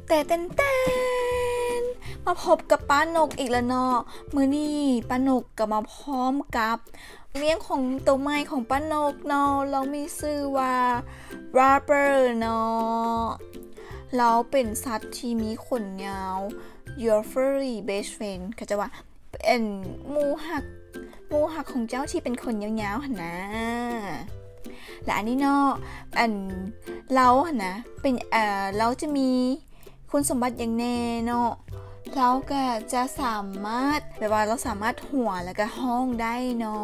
ແຕ່ແຕ່ນແຕ່ນ ມາພົບກັບປ້ານົກອີກແລ້ວເນາະ. ມື້ນີ້ປ້ານົກກໍມາພ້ອມກັບວຽງຂອງໂຕໃໝ່ຂອງປ້ານົກເນາະ. ລາວມີຊື່ວ່າ Rubber ເນາະ. ລາວເປັນສັດທີ່ມີຂົນຍາວ Your furry best friend ເຂົາເຈົ້າວ່າ ເປັນໝູ່ຮັກ ໝູ່ຮັກຂອງເຈົ້າທີ່ເປັນຂົນຍາວໆຫັ້ນນາ. ແລະ ອັນນີ້ເນາະ ອັນ ລາວຫັ້ນນະ ເປັນ ເອີ ລາວຈະມີຄຸນສົມບັດຫຍັງແດ່ເນາະ. ລາວກະຈະສາມາດ ແບບວ່າລາວສາມາດຫົວແລ້ວກະຮ້ອງໄດ້ເນາ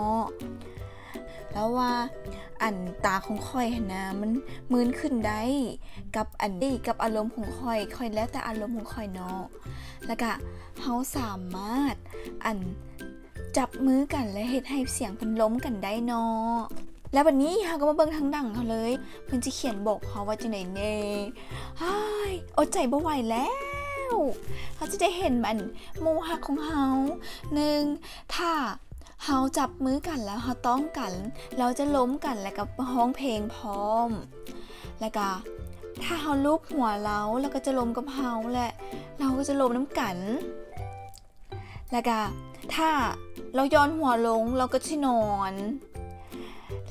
ະ. ລາວວ່າ ອັນຕາຂອງຂ້ອຍຫັ້ນນະ ມັນມື່ນຂຶ້ນໄດ້ກັບອັນ ກັບອາລົມຂອງຂ້ອຍ, ຂ້ອຍແລ້ວແຕ່ອາລົມຂອງຂ້ອຍເນາະ. ແລ້ວກະເຮົາສາມາດ ອັນ ຈັບມືກັນ ແລະ ເຮັດໃຫ້ສຽງເພິ່ນລົມກັນໄດ້ເນາະ. ແລ້ວບັດນີ້ເຮົາກໍມາເບິ່ງທາງຫຼັງເຮົາເລີຍ ເພິ່ນຈະຂຽນບອກເຮົາວ່າຈັ່ງໃດແດ່. ຮາຍ ອົດໃຈບໍ່ໄຫວແລ້ວ ເຮົາຈະໄດ້ເຫັນ ອັນ ໝູ່ຮັກຂອງເຮົາ. ໜຶ່ງ ຖ້າເຮົາຈັບມືກັນແລ້ວເຮົາຕ້ອງກັນ ລາວຈະລົມກັນ ແລ້ວກໍຮ້ອງເພງພ້ອມ. ແລ້ວກະຖ້າເຮົາລູບຫົວລາວ ລາວກໍຈະລົມກັບເຮົາ ແລະ ເຮົາກໍຈະລົມນຳກັນ. ແລ້ວກະຖ້າລາວຢ່ອນຫົວລົງ ລາວກໍຊິນອນ.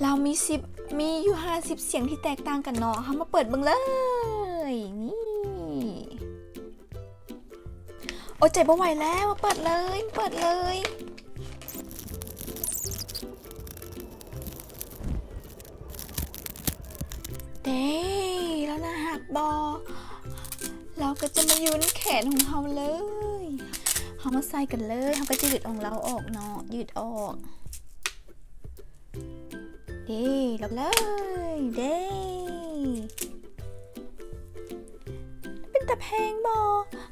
ລາວມີສິບ ມີຢູ່ຫ້າສິບສຽງທີ່ແຕກຕ່າງກັນເນາະ. ເຮົາມາເປີດເບິ່ງເລີຍ. ນີ້ ອົດໃຈບໍ່ໄຫວແລ້ວ ມາເປີດເລີຍ ມາເປີດເລີຍ. ເດ້ ລາວໜ້າຮັກບໍ່? ລາວກໍຈະມາຢູ່ໃນແຂນຂອງເຮົາເລີຍ. ເຮົາມາໃສ່ກັນເລີຍ. ເຮົາກໍຈະຢືດຂອງລາວອອກເນາະ ຢືດອອກ. ເດ້ ລັອກເລີຍ ເດ້ ເປັນຕາແພງບໍ່?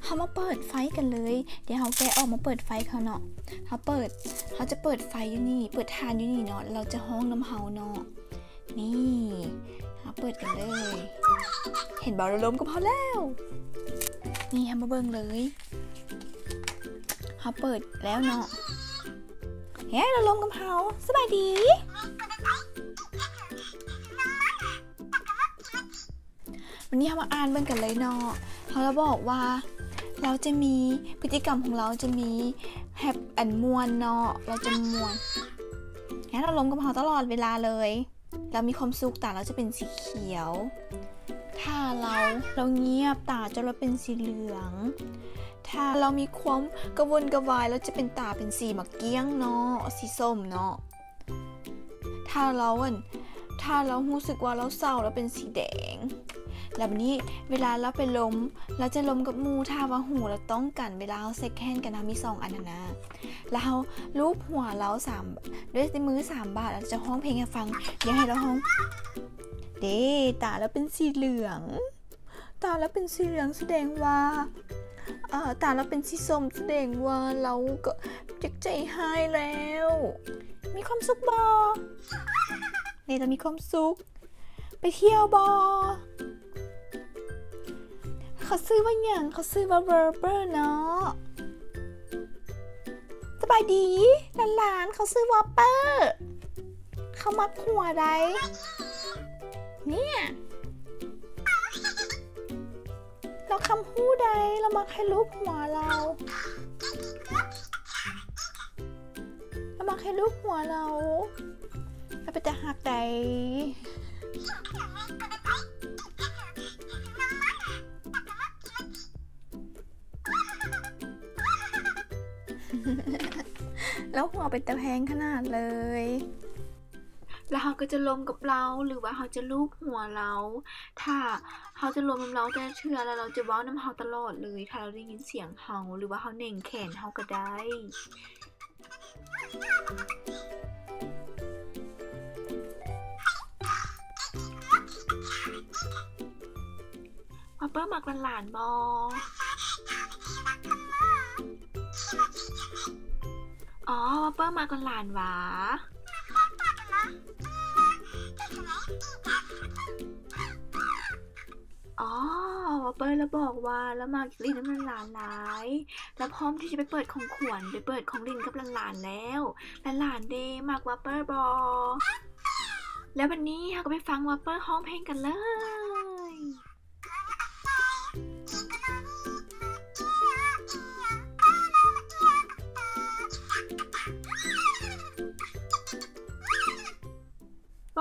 ເຮົາມາເປີດໄຟກັນເລີຍ. ດຽວເຮົາແກະອອກມາເປີດໄຟເຂົາເນາະ. ເຮົາເປີດ ເຮົາຈະເປີດໄຟຢູ່ນີ້ ເປີດຖ່ານຢູ່ນີ້ເນາະ ລາວຈະຮ້ອງນຳເຮົາເນາະ. ນີ້ ເຮົາເປີດກັນເລີຍ. ເຫັນບໍ່? ລາວລົມກັບເຮົາແລ້ວ. ນີ້ ເຮົາມາເບິ່ງເລີຍ. ເຮົາເປີດແລ້ວເນາະ. ເຫັນ ລາວລົມກັບເຮົາ. ສະບາຍດີ. ວັນນີ້ເຮົາມາອ່ານເບິ່ງກັນເລີຍເນາະ. ເຮົາລະບອກວ່າ ລາວຈະມີ ພຶດຕິກຳຂອງລາວຈະມີແຮັບ ອັນ ມ່ວນເນາະ. ລາວຈະມ່ວນ. ເຫັນ ລາວລົມກັບເຮົາຕະຫຼອດເວລາເລີຍ. ລາວມີຄວາມສຸກ ຕາລາວຈະເປັນສີຂຽວ. ຖ້າລາວ ລາວງຽບ ຕາຈະລາວເປັນສີເຫຼືອງ. ຖ້າລາວມີຄວາມກະວົນກະວາຍ ລາວຈະເປັນ ຕາເປັນສີໝາກກ້ຽງເນາະ ສີສົ້ມເນາະ. ຖ້າລາວ ອັນ ຖ້າລາວຮູ້ສຶກວ່າລາວເສົ້າ ລາວເປັນສີແດງ. ແລ້ວບັດນີ້ເວລາລາວໄປລົມ ລາວຈະລົມກັບໝູ່ ຖ້າວ່າຫູລາວຕ້ອງກັນ ເວລາເຮົາເຊັກແຮນກັນ ເຮົາມີສອງອັນຫັ້ນນະ. ແລ້ວເຮົາລູບຫົວລາວສາມ ດ້ວຍມືສາມບາດ ລາວຈະຮ້ອງເພງໃຫ້ຟັງ. ດຽວໃຫ້ລາວຮ້ອງ. ເດ້ ຕາລາວເປັນສີເຫຼືອງ. ຕາລາວເປັນສີເຫຼືອງສະແດງວ່າ ເອີ ຕາລາວເປັນສີສົ້ມສະແດງວ່າລາວກໍຈັກໃຈຮ້າຍແລ້ວ. ມີຄວາມສຸກບໍ່? ເນຕາມີຄວາມສຸກ. ໄປທ່ຽວບໍ່? ເຂົາຊື່ວ່າຫຍັງ? ເຂົາຊື່ວ່າ Rubber ເນາະ. ສະບາຍດີຫຼານໆ. ເຂົາຊື່ວ່າ Rubber. ເຂົາມັກຫົວໃດເນຍ. ລາວຄຳຮູ້ໃດ ລາວມັກໃຫ້ລູບຫົວລາວ. ລາວມັກໃຫ້ລູບຫົວລາວ. ລາວເປັນຕາຮັກໃດ. ລາວຫົວເປັນຕາແພງຂະໜາດເລີຍ. ແລ້ວເຮົາກໍຈະລົມກັບລາວ ຫຼືວ່າເຮົາຈະລູບຫົວລາວ. ຖ້າເຮົາຈະລົມນຳລາວແຕ່ລະເທື່ອ ແລ້ວລາວຈະເວົ້ານຳເຮົາຕະຫຼອດເລີຍ ຖ້າລາວໄດ້ຍິນສຽງເຮົາ ຫຼືວ່າເຮົາເໜັງແຂນເຮົາກໍໄດ້. ວາເປີມັກຫຼານໆບໍ່? ອໍ ວາເປີມັກຫຼານໆຫວາ? ອໍ ວາເປີລະບອກວ່າລະມັກຫຼິ້ນນຳຫຼານໆຫຼາຍ. ລະພ້ອມທີ່ຈະໄປເປີດຂອງຂວັນ ໄປເປີດຂອງຫຼິ້ນກັບຫຼານໆແລ້ວ. ຫຼານໆເດ ມັກວາເປີບໍ່? ແລ້ວບັດນີ້ເຮົາກໍໄປຟັງວາເປີຮ້ອງເພງກັນເລີຍ.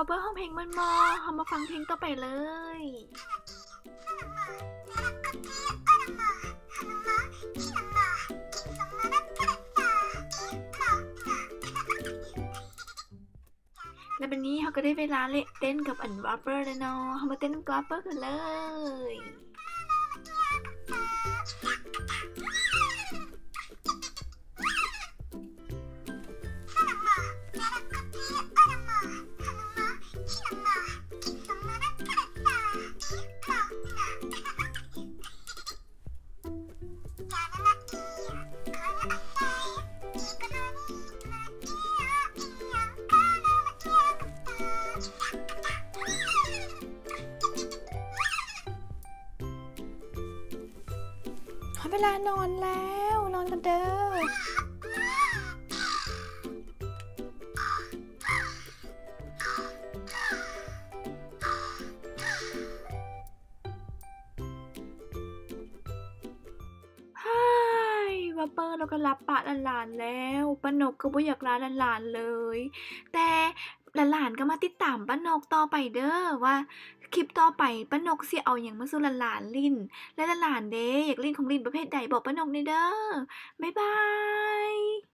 ວາເປີຮ້ອງເພງແມ່ນບໍ່? ເຮົາມາຟັງເພງຕໍ່ໄປເລີຍ. ແລະ ບັດນີ້ເຮົາກໍໄດ້ເວລາເລະເຕັ້ນກັບອັນວາເປີແລ້ວເນາະ. ເຮົາມາເຕັ້ນກັບວາເປີກັນເລີຍ. ຮອດເວລານອນແລ້ວ ນອນກັນເດີ້. ຮາຍ ວາເປີລາວກໍຫຼັບປະຫຼານໆແລ້ວ. ປ້ານົກກໍບໍ່ຢາກລາຫຼານໆເລີຍ. ແຕ່ຫຼານໆກໍມາຕິດຕາມປ້ານົກຕໍ່ໄປເດີ້ ວ່າຄລິບຕໍ່ໄປປ້ານົກຊິເອົາຫຍັງມາສູ່ຫຼານໆຫຼິ້ນ ແລະ ຫຼານໆເດ ຢາກຫຼິ້ນຂອງຫຼິ້ນປະເພດໃດ ບອກປ້ານົກແດ່ເດີ້. ບາຍບາຍ.